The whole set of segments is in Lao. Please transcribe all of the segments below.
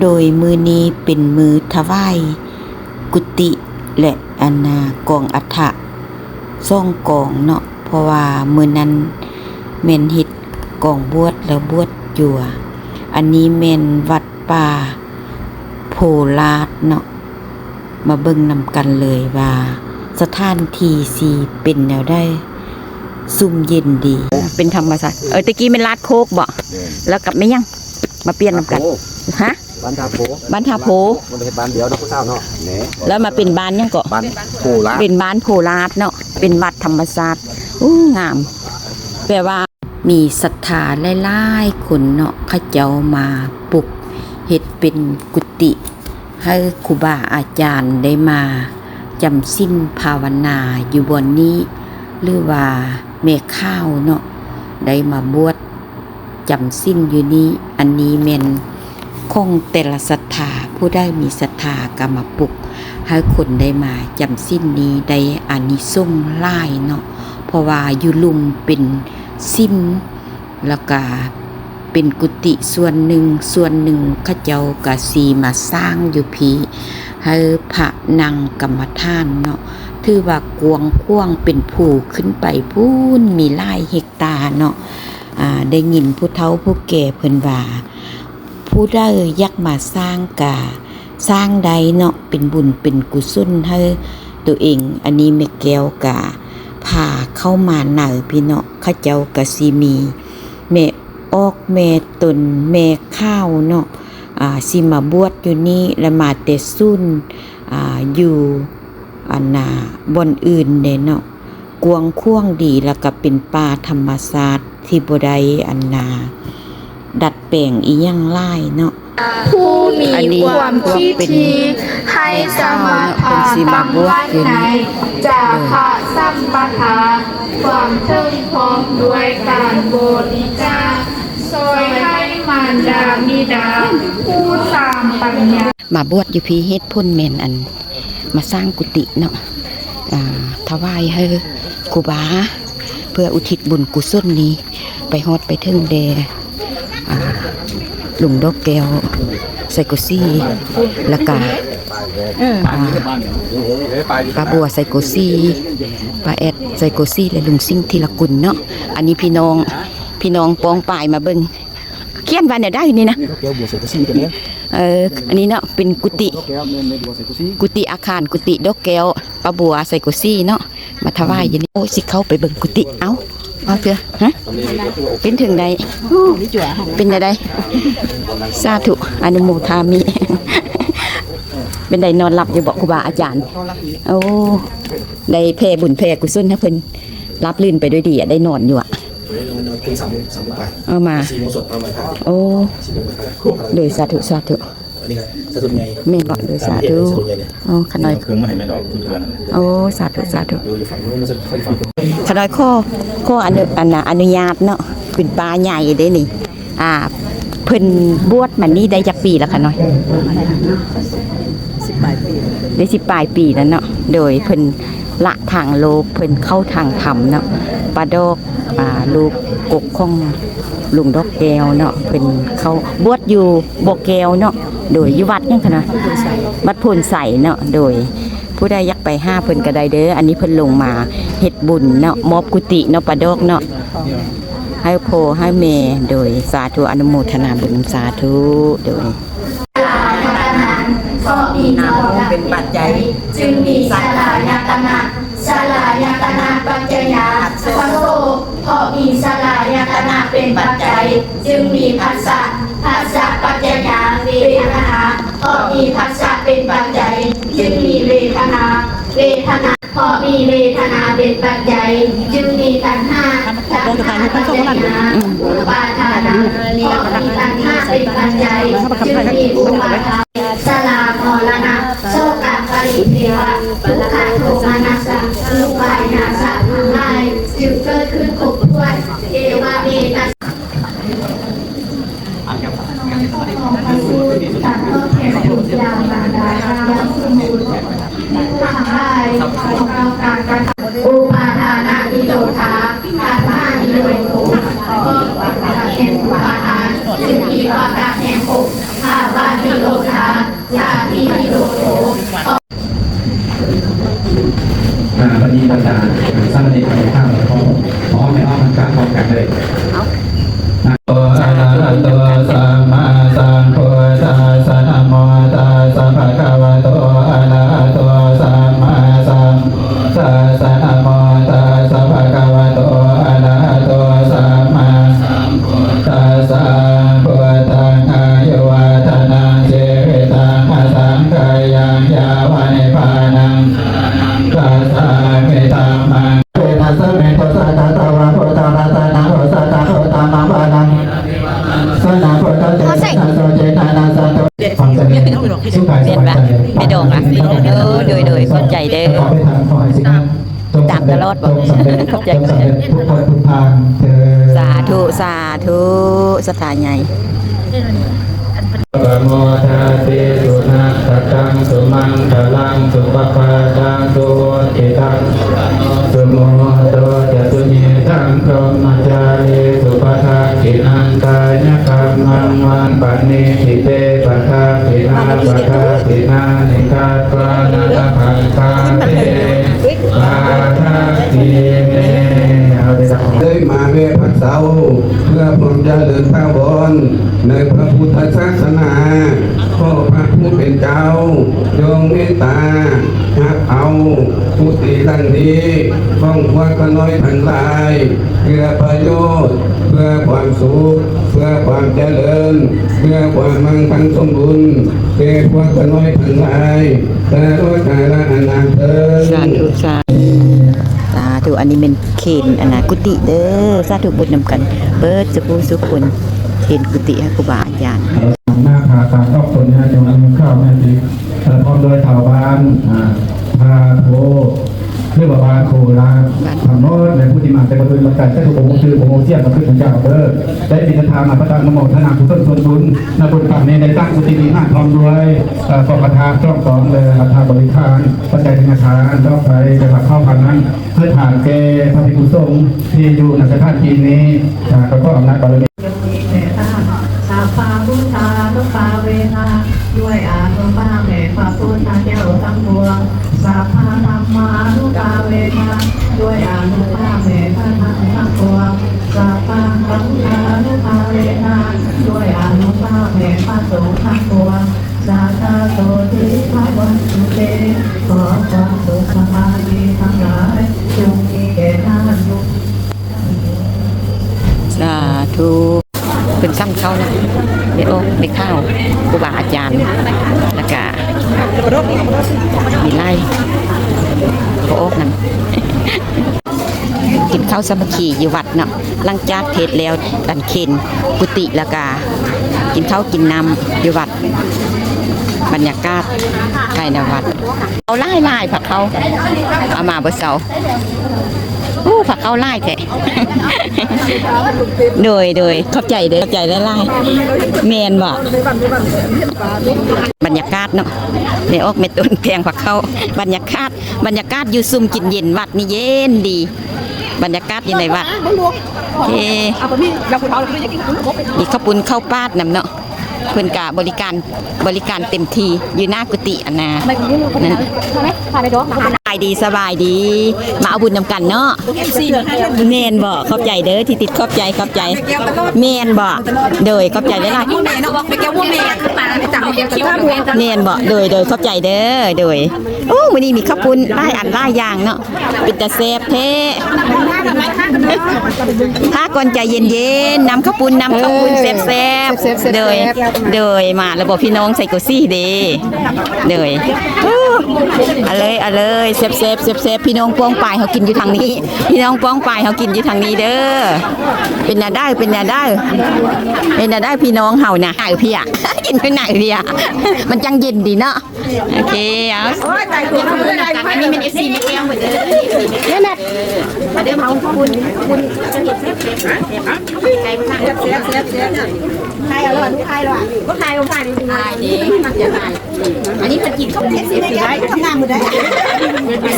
ໂດຍມື້ນີ້ເປັນມື້ຖວາຍກຸຕິ ແລະ ອັນນາ ກອງອັດຖະສອງກອງເນາະ, ເພາະວ່າມື້ນັ້ນແມ່ນເຮັດກອງບວດແລ້ວບວດຢູ່ ອັນນີ້ແມ່ນວັດປ່າໂພລາດເນາະ. ມາເບິ່ງນຳກັນເລີຍວ່າສະຖານທີ່ຊິເປັນແນວໃດ, ຊຸ່ມເຢັນດີ ເປັນທຳມະຊາດ. ເອີ ແຕ່ກີ້ແມ່ນລາດໂຄກບໍ? ແມ່ນ. ແລ້ວກັບແມ່ນຫຍັງ? ມາປ່ຽນນຳກັນ. ລາດໂພ. ຮະ? ບ້ານທ່າໂພ. ບ້ານທ່າໂພ. ມັນເຮັດບ້ານດຽວເນາະ ຜູ້ສາວເນາະ. ແໜ ແລ້ວມາເປັນບ້ານຫຍັງເກາະ? ບ້ານໂພລາດ. ເປັນບ້ານໂພລາດເນາະ, ເປັນວັດທຳມະຊາດ. ໂອ້ ງາມ. ແປວ່າມີສັດທາຫຼາຍໆຄົນເນາະ, ເຂົາເຈົ້າມາປຸກເຮັດເປັນກຸຕິ ໃຫ້ຄູບາອາຈານໄດ້ມາຈຳສິນພາວະນາຢູ່ບ່ອນນີ້ ຫຼືວ່າແມ່ຂາວເນາະ ໄດ້ມາບວດ ຈຳສິນຢູ່ນີ້. ອັນນີ້ແມ່ນຂອງແຕ່ລະສັດທາ, ຜູ້ໃດມີສັດທາກໍມາປຸກໃຫ້ຄົນໄດ້ມາຈຳສິນນີ້ ໄດ້ອານິສົງຫຼາຍເນາະ, ເພາະວ່າຢູ່ລຸ່ມເປັນສິມ ແລ້ວກະເປັນກຸຕິສ່ວນໜຶ່ງ, ສ່ວນໜຶ່ງເຂົາເຈົ້າກະຊິມາສ້າງຢູ່ພີ້ໃຫ້ພະນັ່ງກຳມະຖານເນາະ, ຖືວ່າກວ້າງຂວາງເປັນພູຂຶ້ນໄປພຸ້ນ ມີຫຼາຍເຮັກຕາເນາະ. ອາ ໄດ້ຍິນຜູ້ເຖົ້າຜູ້ແກ່ເພິ່ນວ່າ ຜູ້ໃດຢາກມາສ້າງກະສ້າງໄດ້ເນາະ, ເປັນບຸນເປັນກຸສົນໃຫ້ໂຕເອງ. ອັນນີ້ແມ່ແກ້ວກະພາເຂົ້າມາໃນພີ້ເນາະ, ເຂົາເຈົ້າກະຊິມີແມ່ອອກແມ່ຕົນແມ່ຂາວເນາະ, ອາ ຊິມາບວດຢູ່ນີ້ ແລະ ມາແຕ່ສູນ ອາ ຢູ່ ອັນນ່າ ບ່ອນອື່ນເດ້ເນາະ, ກວ້າງຂວາງດີ ແລ້ວກໍເປັນປ່າທຳມະຊາດທີ່ບໍ່ໄດ້ ອັນນ່າ ດັດແປງອີ່ຫຍັງຫຼາຍເນາະ. ຜູ້ມີຄວາມຄິດດີ ໃຫ້ສາມາດພາຕັ້ງວັດໃນຈາຄະສຳປະທາ ຄວາມເຖິງພ້ອມດ້ວຍການບໍລິຈາກ ຊ່ອຍໃຫ້ມານດາບິດາ ຜູ້ສ້າງປັນຍາ. ມາບວດຢູ່ພີ້ ເຫດຜົນແມ່ນ ອັນ ມາສ້າງກຸຕິເນາະ ອາ ຖວາຍໃຫ້ຄູບາ ເພື່ອອຸທິດບຸນກຸສົນນີ້ ໄປຮອດໄປເຖິງແດ່ ອາ ລຸງດອກແກ້ວໄຊໂກຊີ ແລ້ວກະ ອາ ປ້າບົວໄຊໂກຊີ ປ້າແອດໄຊໂກຊີ ແລະ ລຸງສິງທີລະກຸນເນາະ. ອັນນີ້ພີ່ນ້ອງ ພີ່ນ້ອງປ້ອງປາຍມາເບິ່ງ ຂຽນວ່າແນວໃດນີ້ນະ? ດອກແກ້ວບົວໄຊໂກຊີຕົວນີ້. ເອີ ອັນນີ້ເນາະ ເປັນກຸຕິ ດອກແກ້ວ ແມ່ນ ແມ່ນບົວໄຊໂກຊີ ກຸຕິອາຄານ ກຸຕິດອກແກ້ວ ປ້າບົວໄຊໂກຊີເນາະ ມາຖວາຍຢູ່ນີ້. ໂອ້ ຊິເຂົ້າໄປເບິ່ງກຸຕິ. ເອົ້າ ເອົາເທື່ອ ຮະ ເປັນເຖິງໃດ? ເປັນແນວໃດ? ສາທຸ ອະນຸໂມທາມິ. ເປັນໃດ ນອນຫຼັບຢູ່ບໍ່ ຄູບາອາຈານ? ໂອ້ ໄດ້ແຜ່ບຸນແຜ່ກຸສົນໃຫ້ເພິ່ນ ລາບລື່ນໄປດ້ວຍດີອະ ໄດ້ນອນຢູ່ອະ. ເອົາມາ ໂອ້ ໂດຍ ສາທຸ ສາທຸ. ແມ່ນບໍ່? ໂດຍ ສາທຸ. ໂອ້ ຂະນ້ອຍ ໂອ້ ສາທຸ ສາທຸ. ຂະນ້ອຍ ຂໍ ຂໍອະນຸ ອັນນ່າ ອະນຸຍາດເນາະ ເປັນປ້າໃຫຍ່ເດ້ນີ້. ອ່າ ເພິ່ນບວດມານີ້ໄດ້ຈັກປີແລ້ວຄະນ້ອຍ? ສິບປາຍປີ ໄດ້ສິບປາຍປີແລ້ວເນາະ. ໂດຍ ເພິ່ນລະທາງໂລກ ເພິ່ນເຂົ້າທາງທຳເນາະ. ປ້າດອກ ອ່າ ລູກກົກຂອງລຸງດອກແກ້ວເນາະ ເພິ່ນເຂົ້າບວດຢູ່ບໍ່ແກ້ວເນາະ. ໂດຍ ຢູ່ວັດຫຍັງຄະນະ? ວັດໂພນໄຊເນາະ. ໂດຍ ຜູ້ໃດຢາກໄປຫາເພິ່ນກໍໄດ້ເດີ. ອັນນີ້ເພິ່ນລົງມາເຮັດບຸນເນາະ ມອບກຸຕິເນາະ ປ້າດອກເນາະ ໃຫ້ພໍ່ໃຫ້ແມ່. ໂດຍ ສາທຸ ອະນຸໂມທະນາບຸນ ສາທຸ. ໂດຍ ສາລາຍະຕະນະ ເພາະມີສາລາຍະຕະນະ ຈຶ່ງມີສາລາຍະຕະນະ ສາລາຍະຕະນະປັດຈະຍາ ພະໂສ ເພາະມີສາລາຍະຕະນະເປັນປັດໄຈ ຈຶ່ງມີພັດສະ ພັດສະປັດຈະຍາ ເວທະນາ ເພາະມີພັດສະເປັນປັດໄຈ ຈຶ່ງມີເວທະນາ ເວທະນາ ເພາະມີເວທະນາເປັນປັດໄຈ ຈຶ່ງມີຕັນຫາ ຕັນຫາປັດຈະຍາ ອຸປາທານາ ເພາະມີຕັນຫາເປັນປັດໄຈ ຈຶ່ງມີອຸປາທານ ຊະລາ ມໍລະນະ ໂສກະ ປະລິເທວະ ທຸກຂະ ໂທມະນັດສະ ອຸປາຍາສະທັງຫຼາຍ ຈຶ່ງເກີດຂຶ້ນຄົບຖ້ວນ ເອວະເມຕະສາ ຂອງພະສູດ ການຕອບແທນຄຸນບິດາມານດາຢ່າງສົມບູນ ມີຜູ້ທັງຫຼາຍ ຂອງເຮົາການກະທຳ ອຸປາທານະນິໂຣທາ ຕັນຫານິໂຣໂທ ເພາະມີປາກະແຫ່ງອຸປາທານ ຈຶ່ງມີປາກະແຫ່ງພົບ ພາວະນິໂຣ ອ່າ ບັດນີ້ບັນດາສາມະເນນຂອງຂ້າພະເຈົ້າ ຂໍ ຂໍເອົາແມ່ອອກມາກາບພ້ອມກັນເລີຍ. ອະລະຫະໂຕ ສຳມາສຳພຸດທັດສະ ນະໂມຕັດສະ ພະຄະວະໂຕ ອະລະຫະໂຕ ສຳມາສຳ ຕັດສະ ນະໂມຕັດສະ ພະຄະວະໂຕ ອະລະຫະໂຕ ສຳມາສຳພຸດທັດສະ ພຸດທັງ ອາຍຸວັດທະນັງ ຊີວິຕັງ ພະສັງ ຂະຍັງ ຍາວະ ນິບພານັງ ສະລັງ ກັດສາມິ ທຳມັງ ເວທະສະເມ ໂທສະ ກະຕະວາ ພຸດທະລັດຕະນະໂອສະຕະ ໂຄຕະມະວະລັງ ສະນະພຸດທະເສນະ ໂສເຈນະນາ ສະໂຕ ຄວາມຈະເລີນ ສຸຂາຍສະບາຍໃຈ ແມ່ດອງລະ ເອີ ໂດຍ ໂດຍ ຂອບໃຈເດີ ຂໍໃຫ້ສິ່ງນັ້ນ ຕາມຕະຫຼອດບໍ່ ຂອບໃຈ ທຸກຄົນທຸກທ່ານເທີ້ນ ສາທຸ ສາທຸ ສັດທາໃຫຍ່. ປະໂມທາຕິ ສຸນັກຂະຕັງ ສຸມັງຄະລັງ ສຸປະພາຕັງ ສຸຫຸດທິຕັງ ສຸວັນໂນ ສຸໂມຫະໂຕ ຈະ ສຸຍິທັງ ພຣົມມະຈາລີ ສຸ ປະທັກຂິນັງ ກາຍະກັມມັງ ວັດປະນິທິເຕ ປະທັກຂິນາ ປະທັກຂິນານິ ກັດສານະ ລະພັງ ຄາເມ ປະທັກຂິເມ. ໄດ້ມາແວ່ພັກເຊົາ ເພື່ອຄວາມຈະເລີນຖາວອນໃນພະພຸດທະສາສະໜາ. ຂໍພະຜູ້ເປັນເຈົ້າ ຈົ່ງເມດຕາຮັບເອົາກຸຕິຫຼັງນີ້ຂອງພວກຂ້ານ້ອຍທັງຫຼາຍ ເພື່ອປະໂຫຍດ ເພື່ອຄວາມສຸກ ເພື່ອຄວາມຈະເລີນ ເພື່ອຄວາມມັ່ງຄັ່ງສົມບູນ ແກ່ພວກຂ້ານ້ອຍທັງຫຼາຍ ຕະຫຼອດກາລະອານານເທີ້ນ. ສາທຸ ສາທຸ ສາທຸ. ອັນນີ້ແມ່ນເຂນ ອັນນະ ກຸຕິເດີ. ສາທຸບຸນນຳກັນເບີດສຸຜູ້ສຸຄົນ ເຂນກຸຕິໃຫ້ຄູບາອາຈານ. ໜ້າຜາຕາງອອກຕົນຍາດໂຍມ ມີຂ່າວແມ່ນດີ ເອີ ພ້ອມດ້ວຍຊາວບ້ານ ອາ ທ່າໂພ ຫຼືວ່າບ້ານໂຄລາດ ທັງໝົດ ແລະ ຜູ້ທີ່ມາແຕ່ບໍ່ອື່ນບໍ່ໄກ ແຕ່ບໍ່ຮູ້ຊື່ບໍ່ຮູ້ສຽງ ກໍຄືເຈົ້າເດີ ໄດ້ຈິດທະທານມາປະທານອະນຸໂມທະນາກຸສົນສ່ວນບຸນ ໃນບຸນຄັ້ງນີ້ ໄດ້ສ້າງກຸຕິວິຫານ ພ້ອມດ້ວຍ ເອີ ກອງພະທາດສອງກອງ ແລະ ອັດຖະບໍລິຂານ ປັດໄຈທະຍາທານ ດອກໄຟ ແລະ ຜັກເຂົ້າພັນນັ້ນ ເພື່ອທານແກ່ພະພິກຂຸສົງທີ່ຢູ່ໃນສະຖານທີ່ນີ້ ອາ ກໍຂໍອຳນາດບາລະມີ ໂຍນິເມຕາ ສັບພະພຸດທານຸພາເວນະ ດ້ວຍອານຸພາບແຫ່ງພະພຸດທະເຈົ້າທັງປວງ ສັບພະທຳມານຸພາເວນະ ດ້ວຍອານຸພາບແຫ່ງພະທຳທັງປວງ ສັບພະສັງຄານຸພາເວນະ ດ້ວຍອານຸພາບແຫ່ງພະສົງທັງປວງ ສາທາໂສຕິພະວັນຕຸເຕ ຂໍຄວາມສຸກສະບາຍດີທັງຫຼາຍ ຈົ່ງມີແກ່ທ່ານ ສາທຸ. ເພິ່ນສັ່ງເຂົ້ານະ ໄດ້ອອກໄດ້ຂ່າວ ຄູບາອາຈານ ແລ້ວກະມີຫຼາຍ ບໍ່ອອກນຳ ກິນເຂົ້າສາມັກຄີຢູ່ວັດເນາະ ຫຼັງຈາກເທດແລ້ວ ອັນເຂນກຸຕິ ແລ້ວກະກິນເຂົ້າກິນນ້ຳຢູ່ວັດ ບັນຍາກາດພາຍໃນວັດ ເອົາຫຼາຍໆ ພາເຂົ້າ ເອົາມາບໍ່ເຊົາ. ໂອ້ ພາເຂົ້າຫຼາຍແທ້. ໂດຍ ໂດຍ ຂອບໃຈເດີ ຂອບໃຈຫຼາຍໆ. ແມ່ນບໍ່? ບັນຍາກາດເນາະ ໄດ້ອອກແມ່ຕົ້ນແພງພາເຂົ້າ ບັນຍາກາດ ບັນຍາກາດຢູ່ຊຸ່ມກິນເຢັນ ວັດນີ້ເຢັນດີ ບັນຍາກາດຢູ່ໃນວັດ. ເອີ ມີເຂົ້າປຸ້ນເຂົ້າປາດນຳເນາະ. ເພິ່ນກະບໍລິການ ບໍລິການເຕັມທີ່ຢູ່ໜ້າກຸຕິ ອັນນະ ນັ້ນ. ສະບາຍດີ ສະບາຍດີ ມາເອົາບຸນນຳກັນເນາະ. ແມ່ນບໍ່? ຂອບໃຈເດີທີ່ຕິດ ຂອບໃຈ ຂອບໃຈ. ແມ່ນບໍ່? ໂດຍ ຂອບໃຈຫຼາຍໆ. ແມ່ນບໍ່? ໂດຍ ໂດຍ ຂອບໃຈເດີ ໂດຍ. ໂອ້ ມື້ນີ້ມີເຂົ້າປຸ້ນຫຼາຍອັນຫຼາຍຢ່າງເນາະ ເປັນຕາແຊບແທ້. ຖ້າກ່ອນໃຈເຢັນໆ ນຳເຂົ້າປຸ້ນ ເອີ ແຊບໆ ແຊບໆ ໂດຍ ແຊບໆ ໂດຍ ມາແລ້ວບໍ່ ພີ່ນ້ອງໄຊໂກຊີເດ້ ໂດຍ. ໂອ້ ເອົາເລີຍ ເອົາເລີຍ ແຊບໆ ແຊບໆ. ພີ່ນ້ອງປ້ອງປາຍເຮົາກິນຢູ່ທາງນີ້ ພີ່ນ້ອງປ້ອງປາຍເຮົາກິນຢູ່ທາງນີ້ເດີ. ເປັນແນວໃດ ເປັນແນວໃດ ເປັນແນວໃດ ພີ່ນ້ອງເຮົານະ ໜາວເພຍ ກິນເປັນໜາວເພຍ ມັນຈັ່ງເຢັນດີເນາະ. ໂອເຄ ເອົາ ໂອ້ຍ ຕາຍ ຕົວ ອັນນີ້ແມ່ນເອັຟຊີແມ່ແກ້ວເພິ່ນເດີ ເດີ ມາເດີ ເຮົາບຸນ ບຸນ ໄກ່ເພິ່ນນະ ແຊບໆ ແຊບໆ. ໄຂ່ອະລ່ອຍ ໄຂ່ອະລ່ອຍ ບໍ່ໄຂ່ ບໍ່ໄຂ່ ໄຂ່ເດ້ ມັນຈະໄຂ່. ອັນນີ້ເພິ່ນກິນເຂົ້າ ເອັຟຊີແມ່ແກ້ວ ທຳງານມື້ໃດ?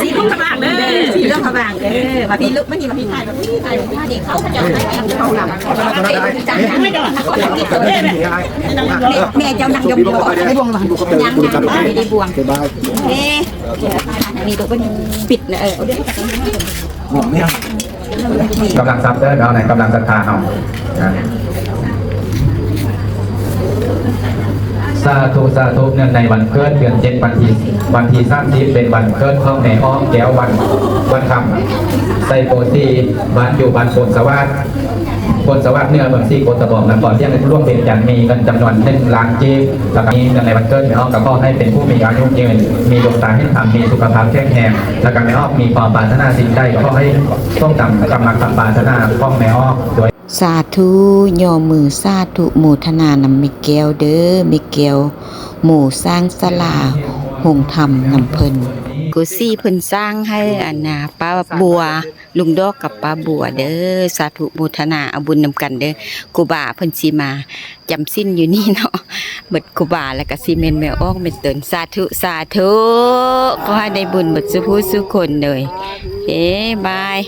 ສີເຫຼືອງພະບາງເດີ ສີເຫຼືອງພະບາງເດີ ມາພີ້ລຸກມານີ້ ມາພີ້ຖ່າຍ ມາພີ້ຖ່າຍ ມາພີ້ຖ່າຍ ເຂົ້ານຳ ແມ່ເຈົ້ານັ່ງຍົມໆ ຍັງໆ ບໍ່ໄດ້ບ່ວງ ເອີ ນີ້ຕົວເພິ່ນປິດນະ ເອີ ກຳລັງສັບເດີເນາະ ໃນກຳລັງສັດທາເຮົານະ ສາທຸ ສາທຸ ເນື່ອງໃນວັນເກີດເດືອນເຈັດ ວັນທີ ວັນທີສາມສິບ ເປັນວັນເກີດຂອງແມ່ອອກແກ້ວ ວັນ ວັນຄຳ ໄຊໂປສີ ບ້ານຢູ່ບ້ານໂພນສະຫວາດ ໂພນສະຫວາດເໜືອ ເມືອງສີໂຄດຕະບອງ ນະຄອນຫຼວງວຽງຈັນ ມີເງິນຈຳນວນໜຶ່ງລ້ານກີບ ແລ້ວກໍມີເນື່ອງໃນວັນເກີດແມ່ອອກ ກໍຂໍໃຫ້ເປັນຜູ້ມີອາຍຸຍືນ ມີດວງຕາເຫັນທຳ ມີສຸຂະພາບແຂງແຮງ ແລ້ວກໍແມ່ອອກມີຄວາມປາດຖະໜາສິ່ງໃດ ກໍຂໍໃຫ້ສົມດັ່ງຄຳມັກຄຳປາດຖະໜາຂອງແມ່ອອກໂດຍ ສາທຸ ຍໍມືສາທຸໂມທະນານຳແມ່ແກ້ວເດີ ແມ່ແກ້ວໂມສ້າງສາລາໂຮງທຳນຳເພິ່ນ ກູຊີເພິ່ນສ້າງໃຫ້ອັນນາ ປ້າບົວ ລຸງດອກກັບປ້າບົວເດີ ສາທຸໂມທະນາເອົາບຸນນຳກັນເດີ ຄູບາເພິ່ນຊິມາຈຳສິນຢູ່ນີ້ເນາະ ເບິດຄູບາ ແລ້ວກະຊິແມ່ນແມ່ອອກແມ່ຕົນ ສາທຸ ສາທຸ ຂໍໃຫ້ໄດ້ບຸນເບິດສູ່ຜູ້ສູ່ຄົນເດີ ເອ ບາຍ.